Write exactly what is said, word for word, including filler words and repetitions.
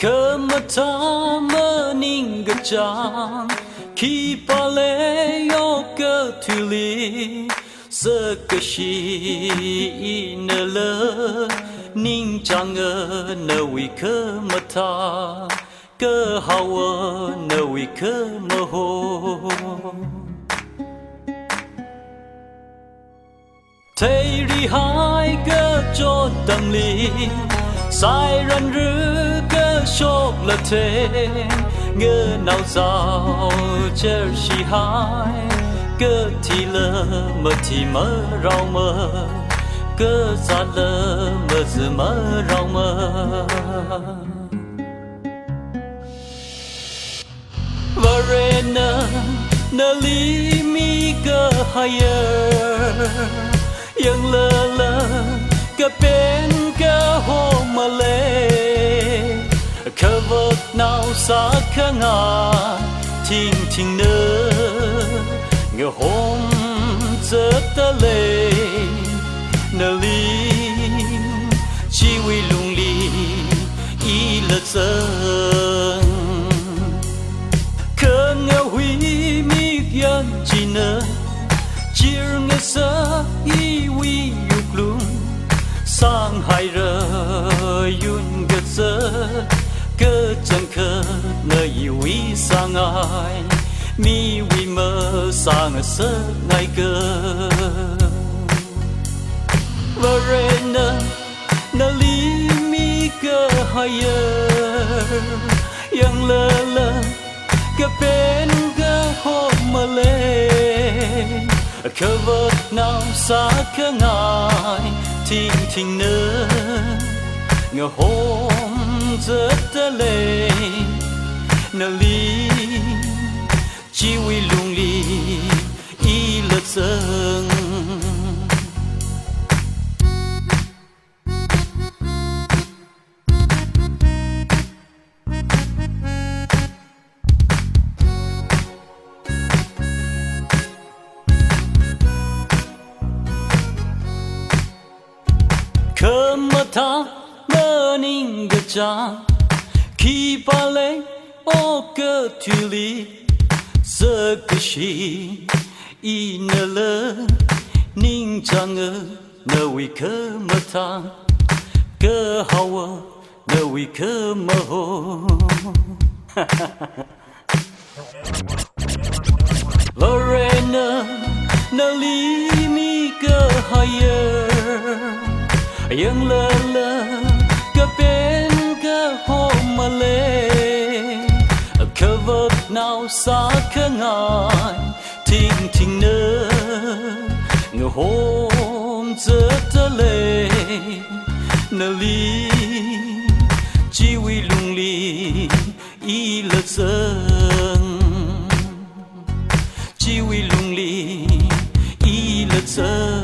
Khamathā maningkachāng, khipālei okathuili, sakashi inala, ningchānga nawui khamathā, kahaowa nawui khamaho. Theirihai kachot atamli, sairanra kashok latheng, nganao zao chershihai, kathila mathi maraoma, kazātla mazi maraoma. Varena nali mikahaiya, yanglala kapen kahoma lei. Khavaknao sākhangai, thingthingna ngahom zatdalei. Nali chiwui lungli ila zang. Khangahui mikyan china, chirngasak iwui wuklung, sānghaira yun kazat, kachangkhatna iwui sāngai, miwui masāngasakngai ka. Varena nali mikahaiya, yanglala kapen kahoma lei. Khavaknao sākhangai, thingthingna ngahom zatdalei. Nali chiwui lungli ila zang. Khamathā maningkachāng, khipālei okathuili, sakashi inala, ningchānga nawui khamathā, kahaowa nawui khamaho. Varena nali mikahaiya, yanglala kapen kahoma lei. Khavaknao sākhangai, thingthingna ngahom zatdalei. Nali chiwui lungli ila zang. Chiwui lungli ila zang.